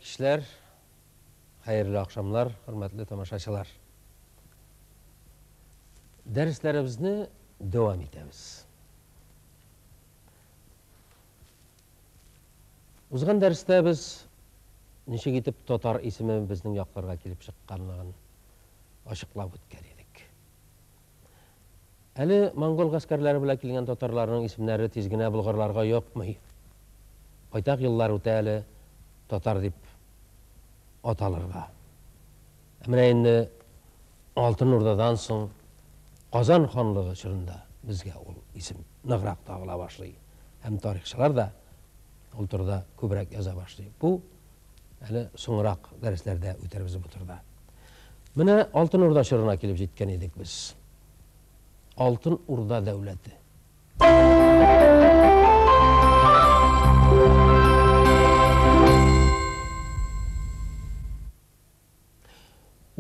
кичләр, хәерле ахшамлар, хөрмәтле тамашачылар. Дәресләребезне дәвам итәбез. Узган дәрестә без ничек итеп татар исеме безнең якларга килеп чыкканлыгын ачыклап үткән идек. Әле монгол гаскәрләре белән килгән татарларның исемнәре тиз генә болгарларга йокмый. Байтак еллар үтә әле татар дип аталырга. Ә менә инде Алтын Урдадан соң Казан ханлыгы чорында безгә ул исем ныграк тагыла башлый һәм тарихчылар да ул турыда күбрәк яза башлый. Бу әле соңрак дәресләрдә үтәрбез бу турыда. Менә Алтын Урда чорына килеп җиткән идек без. Алтын Урда дәүләте.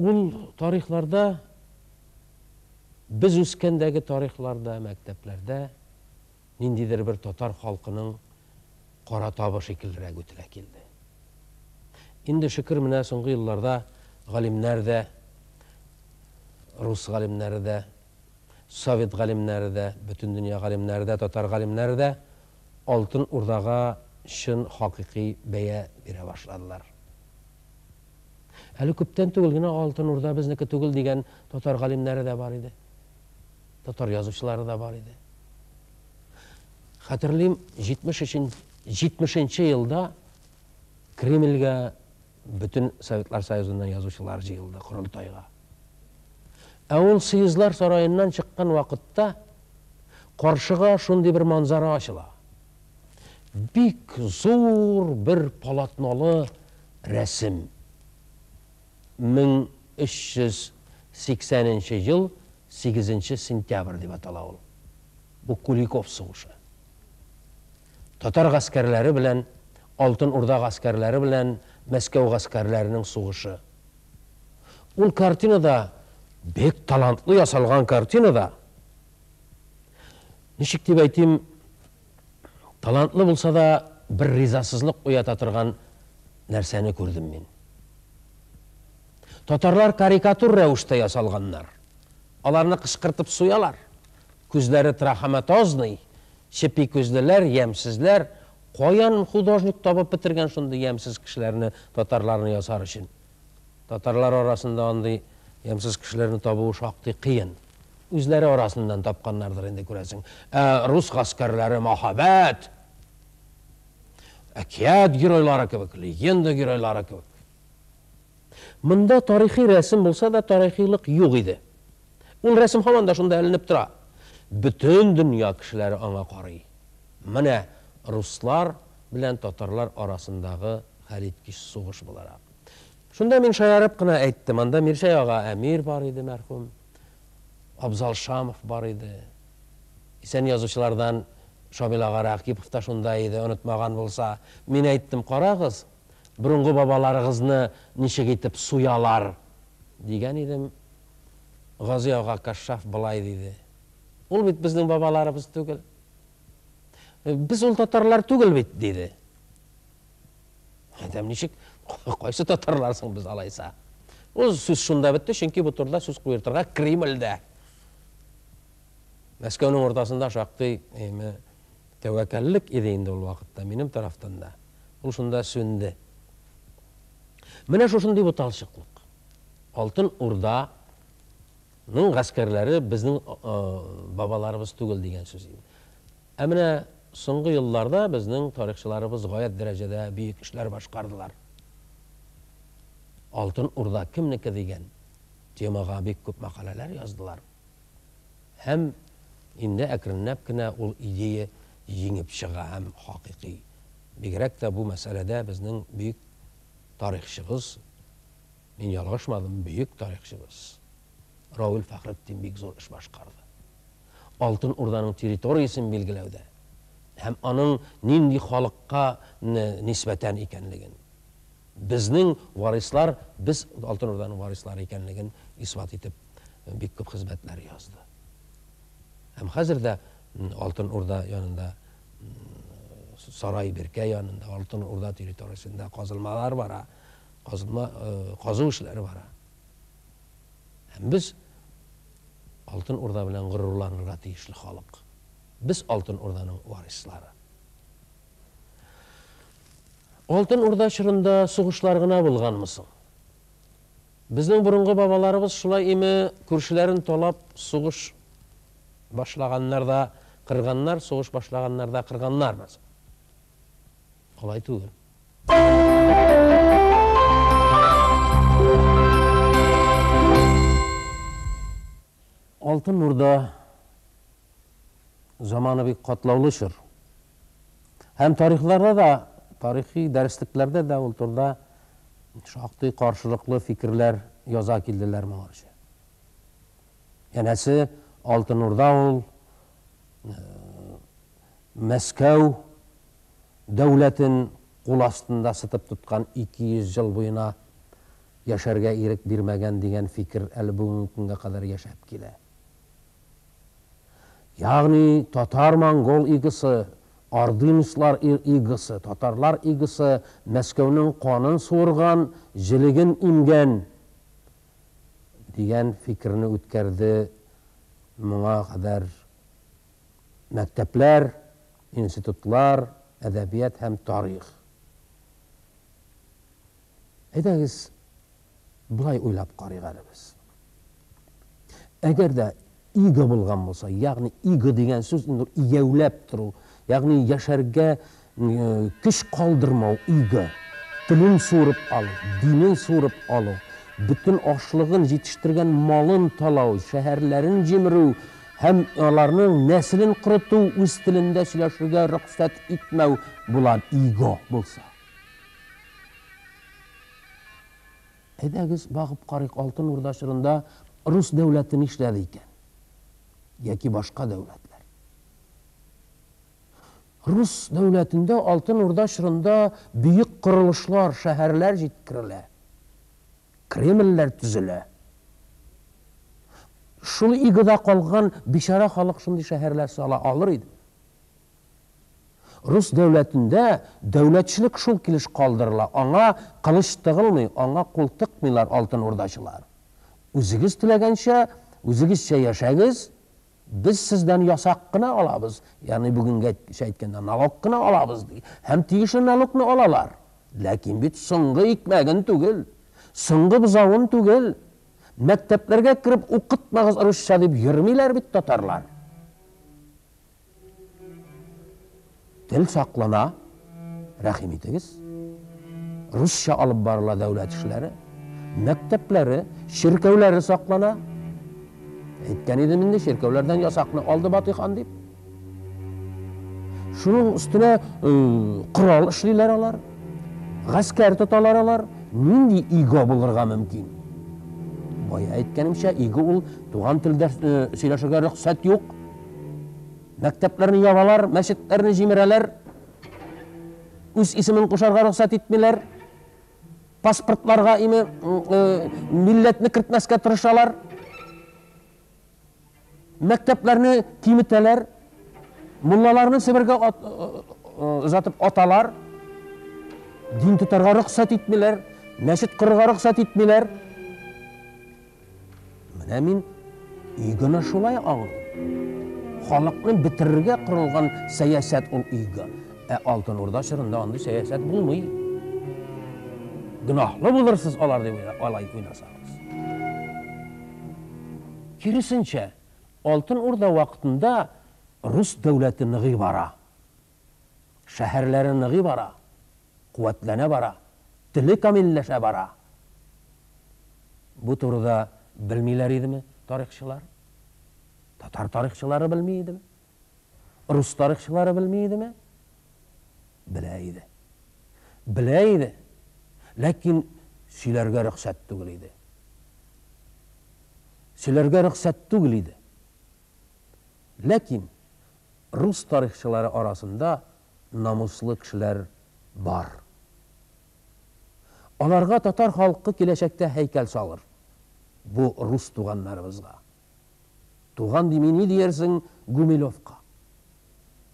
Ул тарихларда, без үскәндәге тарихларда, мәктәпләрдә ниндидер бер татар халкының кара табы шикеллерәк үтелә килде. Инде шөкер, менә соңгы елларда галимнәр дә, рус галимнәре дә, совет галимнәре дә, бөтен дөнья галимнәре дә, татар галимнәре дә Алтын Урдага чын хакыйкый бәя бирә башладылар. Әле күптән түгел генә Алтын Урда безнеке түгел дигән татар галимнәре дә бар иде. Татар язучылары да бар иде. Хәтерлим, 73 70 елда Кремльгә бөтен Советлар Союзыннан язучылар җыелды корылтайга. Ә ул съездлар сараеннан чыккан вакытта каршыга шундый бер манзара ачыла. Бик зур бер полотнолы рәсем. 1380 нче ел 8 нче сентябрь дип атала ул. Бу Куликов сугышы. Татар гаскәрләре белән Алтын Урда гаскәрләре белән Мәскәү гаскәрләренең сугышы. Ул картинада бик талантлы ясалган картинада, ничек дип әйтим, талантлы булса да, бер ризасызлык уята торган нәрсәне күрдем мин. Татарлар карикатур рәвештә ясалганнар. Аларны кычкыртып суялар. Күзләре трахоматозный, чепи күзлеләр, ямьсезләр. Каян художник табып бетергән шундый ямьсез кешеләрне татарларны ясар өчен? Татарлар арасында андый ямьсез кешеләрне табуы шактый кыен. Үзләре арасыннан тапканнардыр инде, күрәсең. Ә рус гаскәрләре мәһабәт! Әкият геройлары кебек, легенда геройлары кебек. Монда тарихи рәсем булса да, тарихилык юк иде. Ул рәсем һаман да шунда эленеп тора. Бөтен дөнья кешеләре аңа карый. Менә руслар белән татарлар арасындагы хәлиткеч сугыш буларак. Шунда мин шаярып кына әйттем, анда Миршәй ага Әмир бар иде мәрхүм, Абзал Шамов бар иде. Исән язучылардан Шамил ага Рәкыйпов та шунда иде, онытмаган булса. Мин әйттем, карагыз, борынгы бабаларыгызны ничек итеп суялар, дигән идем. Гази ага Кашшаф болай диде, Ул бит безнең бабаларыбыз түгел. Без ул татарлар түгел бит, диде. Әйтәм, ничек, кайсы татарлар соң без алайса? Ул сүз шунда бетте, чөнки бу турыда сүз куертырга Кремльдә. Мәскәүнең уртасында шактый эме, тәвәккәллек иде инде ул вакытта, минем тарафтан да. Ул шунда сүнде. Менә шушындый буталчыклык. Алтын Урда ның гаскәрләре безнең бабаларыбыз түгел дигән сүз инде. Ә менә соңгы елларда безнең тарихчыларыбыз гаять дәрәҗәдә бөек эшләр башкардылар. Алтын Урда кемнеке дигән темага бик күп мәкаләләр яздылар. Һәм инде әкренләп кенә ул идея җиңеп чыга һәм хакыйкый. Бигрәк тә бу мәсьәләдә безнең бөек тарихчыбыз, мин ялгышмадым, бөек тарихчыбыз Равил Фәхретдин бик зур эш башкарды. Алтын Урданың территориясен билгеләүдә һәм аның нинди халыкка нисбәтән икәнлеген, безнең варислар, без Алтын Урданың варислары икәнлеген исбат итеп, бик күп хезмәтләр язды. Һәм хәзер дә Алтын Урда янында Сарай Биркә янында, Алтын Урда территориясендә казылмалар бара, казылма, казу эшләре бара. Һәм без Алтын Урда белән горурланырга тиешле халык. Без Алтын Урданың варислары. Алтын Урда чорында сугышлар гына булганмы соң? Безнең борынгы бабаларыбыз шулай име күршеләрен талап сугыш башлаганнар да кырганнар, сугыш башлаганнар да кырганнармы соң? Алай түгел. Алтын Урда заманы бик катлаулы чор. Һәм тарихларда да, тарихи дәреслекләрдә дә ул турыда шактый каршылыклы фикерләр яза килделәр моңарчы. Янәсе, Алтын Урда ул Мәскәү дәүләтен кул астында сытып тоткан 200 ел буена яшәргә ирек бирмәгән дигән фикер әле бүгенге көнгә кадәр яшәп килә. Ягъни татар-монгол игосы, ордынецлар игосы, татарлар игосы Мәскәүнең канын суырган, җелеген имгән дигән фикерне үткәрде моңа кадәр мәктәпләр, институтлар, әдәбият һәм тарих. Әйдәгез, болай уйлап карыйк әле без. Әгәр дә иго булган булса, ягъни иго дигән сүз инде ул игәүләп тору, ягъни яшәргә көч калдырмау, иго, телен суырып алу, динен суырып алу, бөтен ашлыгын, җитештергән малын талау, шәһәрләрен җимерү һәм аларның нәселен корыту, үз телендә сөйләшергә рөхсәт итмәү була иго булса. Әйдәгез, багып карыйк, Алтын Урда чорында рус дәүләте нишләде икән? Яки башка дәүләтләр. Рус дәүләтендә Алтын Урда чорында бөек корылышлар, шәһәрләр җиткерелә. Кремльләр төзелә. Шул игода калган бичара халык шундый шәһәрләр сала алыр иде. Рус дәүләтендә дәүләтчелек шул килеш калдырыла, аңа кылыч тыгылмый, аңа кул тыкмыйлар Алтын Урдачылар. Үзегез теләгәнчә, үзегезчә яшәгез, без сездән ясак кына алабыз, ягъни бүгенгечә әйткәндә, налог кына алабыз, ди. Һәм тиешле налогны алалар. Ләкин бит соңгы икмәген түгел, соңгы бозавын түгел. Мәктәпләргә кереп укытмагыз русча дип йөрмиләр бит татарлар. Тел саклана, рәхим итегез. Русча алып барыла дәүләт эшләре. Мәктәпләре, чиркәүләре саклана. Әйткән идем инде, чиркәүләрдән ясакны алды Батый хан дип. Шуның өстенә корал эшлиләр алар. Гаскәр тоталар алар. Нинди иго булырга мөмкин? Бая әйткәнемчә, иго ул туган телдә сөйләшергә рөхсәт юк. Мәктәпләрне ябалар, мәчетләрне җимерәләр. Үз исемен кушарга рөхсәт итмиләр. Паспортларга име милләтне кертмәскә тырышалар. Мәктәпләрне киметәләр. Муллаларны Себергә озатып аталар. Дин тотарга рөхсәт итмиләр. Мәчет корырга рөхсәт итмиләр. Менә мин игоны шулай аңлыйм. Халыкны бетерергә корылган сәясәт ул иго. Ә Алтын Урда чорында андый сәясәт булмый. Гөнаһлы булырсыз алар дип алай уйласагыз. Киресенчә, Алтын Урда вакытында рус дәүләте ныгый бара. Шәһәрләре ныгый бара. Куәтләнә бара, теле камилләшә бара. Бу турыда белмиләр идеме тарихчылар? Татар тарихчылары белми идеме? Рус тарихчылары белми идеме? Белә иде. Белә иде. Ләкин сөйләргә рөхсәт түгел иде. Сөйләргә рөхсәт түгел иде. Ләкин рус тарихчылары арасында намуслы кешеләр бар. Аларга татар халкы киләчәктә һәйкәл салыр. Бу рус туганнарыбызга. Туган дими ни диярсең Гумилевка?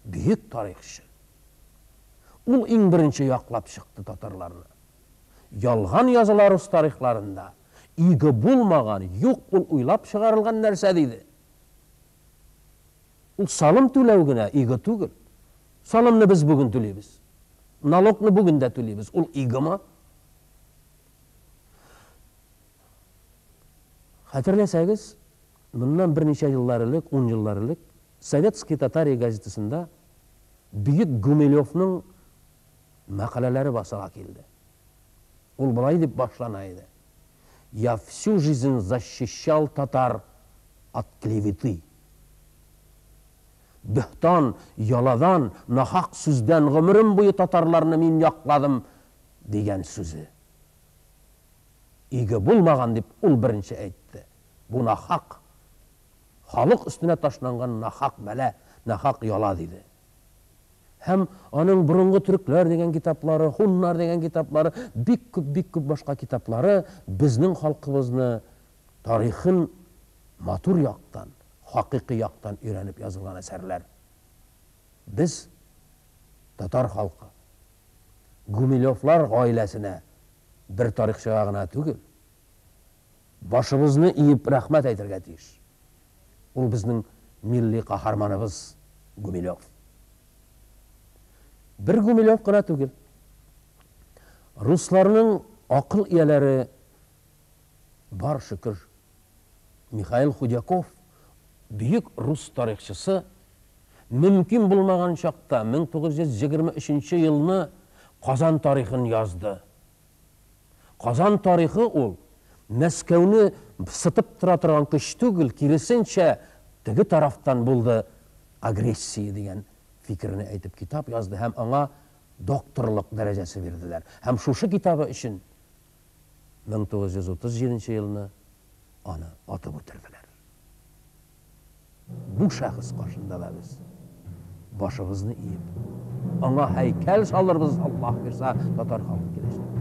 Бөек тарихчы. Ул иң беренче яклап чыкты татарларны. Ялган языла рус тарихларында. Иго булмаган, юк, ул уйлап чыгарылган нәрсә, диде. Ул салым түләү генә иго түгел. Салымны без бүген түлибез. Налогны бүген дә түлибез. Ул игомы? Хәтерләсәгез, моннан берничә еллар элек, ун еллар элек, Советская Татария газетасында бөек Гумилевның мәкаләләре басыла килде. Ул болай дип башлана иде: Я всю жизнь защищал татар от клеветы. Бөһтан, яладан, нахак сүздән гомерем буе татарларны мин якладым, дигән сүзе. Иго булмаган дип ул беренче әйтте. Бу нахак. Халык өстенә ташланган нахак бәла, нахак яла, диде. Һәм аның Борынгы төрекләр дигән китаплары, Һуннар дигән китаплары, бик күп, бик күп башка китаплары безнең халкыбызны тарихын матур яктан, хакыйкый яктан өйрәнеп язылган әсәрләр. Без, татар халкы, Гумилевлар гаиләсенә бер тарихчыга гына түгел, башыбызны иеп рәхмәт әйтергә тиеш. Ул безнең милли каһарманыбыз Гумилев. Бер Гумилев кына түгел. Русларның акыл ияләре бар, шөкер. Михаил Худяков, бөек рус тарихчысы, мөмкин булмаган чакта 1923 елны Казан тарихын язды. Казан тарихы ул Мәскәүне сытып тора торган көч түгел, киресенчә, теге тарафтан булды агрессия дигән фикерне әйтеп китап язды һәм аңа докторлык дәрәҗәсе бирделәр. Һәм шушы китабы өчен 1937 елны аны атып үтерделәр. Бу шәхес каршында да без башыбызны иеп, аңа һәйкәл салырбыз, Аллаһ бирса, татар халкы киләчәктә.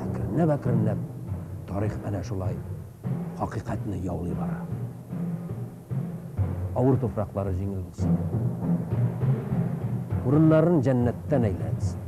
Әкренләп-әкренләп тарих әнә шулай хакыйкатьне яулый бара. Авыр туфраклары җиңел булсын. Урыннарын җәннәттән әйләнсен.